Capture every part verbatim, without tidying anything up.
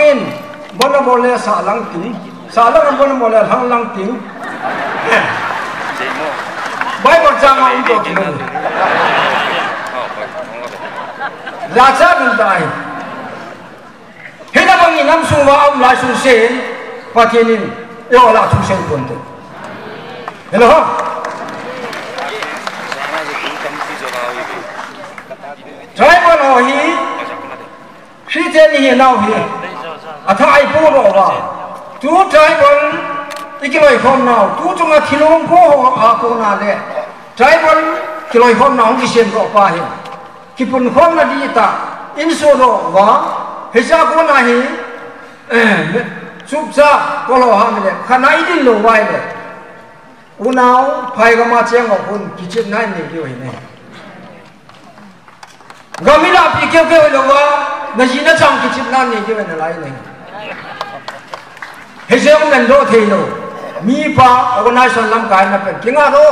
In, bona bole sa lang ting. Sa lang bona bole hang lang ting. Bible chang a um to ki. La cha nun tai. Hina bang inam sung va um lai sung sen, Pathen in, e ola thu sen pon te. Hello? Tribal ho hi, Christian hi nau hi, atha ai po ro va. Tu tribal, ikiloi khom nau, tu chunga thilong ko ho a ko na le. Tribal, kiloi khom nau, kisem ro pa hi. Kipunkhomna di ta, inso lo va, hicha kona hi, eh, me-, chupcha, kolo ha mile, khana idin lo vai le. Unau, phai gama cheng ho hun, kichepna nei diu hi ne. Gami la pi keu keu lo va, na ji na chang kichepna nei diu na lai ne. Hijeh a um len doh thei lo. Mi pa organization lamkai na pen kinga lo.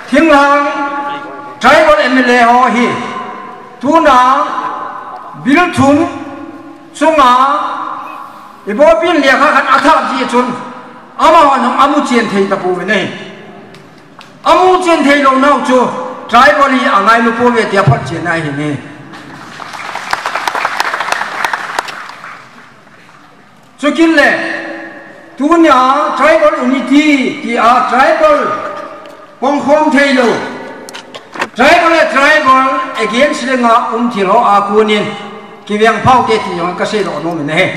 Thinglhang tribal M L A ho hi tuna bill thum chunga ibopi in lekha khat athah ji chun amahon amu chen thei tapouve ne. Amu chen thei lou nau chu tribal hi angailu pouve tia phatchen ahi ne. Chukit le, tunia tribal unity tia tribal pangkhom thei lou. Tribal le tribal against lenga um thil ho a konin kiveng phau te ti jong kasei doh nom in ahi.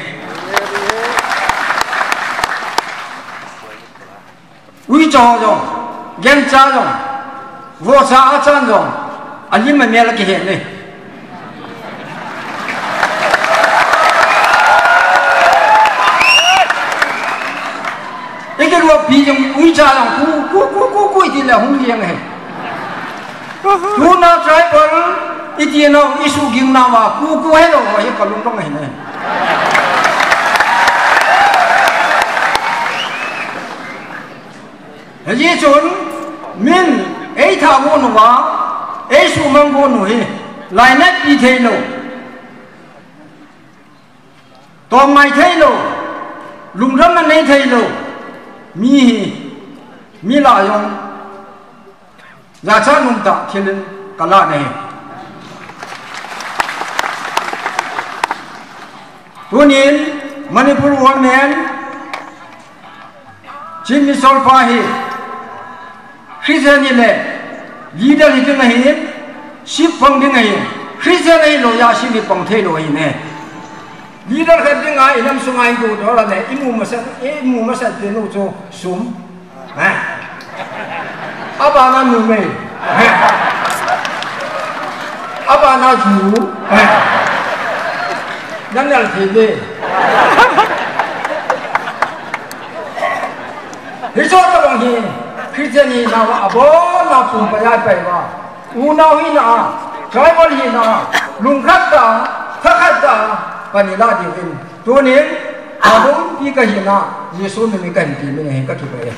Uicha jong, Gencha jong, Vohcha, Achan jong, alim amel akihen e. Ikilup pi jong, Uicha jong, ku, ku, ku, ku, ku, iti le hung jeng e. Tuna tribal, iti nau, isuhging nauva, ku, ku, helou, hi kalung dong ahi ne. Hijeh chun, min, eitha gon uva, eisuhmang gon u hi, lainat pi thei lou, tomngai thei lou, lungdamna nei thei lou, mi hi, mi lah jong, jachat umtah thil in kalah ahi. Tunin Manipur Women Chief Minister pa hi Christian hile leader hi ding ahi, ship pang ding ahi, Christian ahilou a ship hi pang thei lou ahi ne. Leader khat dinga inam sunga igo doh le, imu masat, imu masat te nu chu sum. Ha? Abana numei. Ha? Abana ju. Ha? Nanel thei de. Hicho tabang hi Christian hi nau abona pum pa ya pai ba. Unau hina a, tribal hina a, lungkhat tah a, thakhat tah a, pan ilah diuvin. Tunin, adongpi kahina, Jesu min in kahin ti min ahin kakipah e.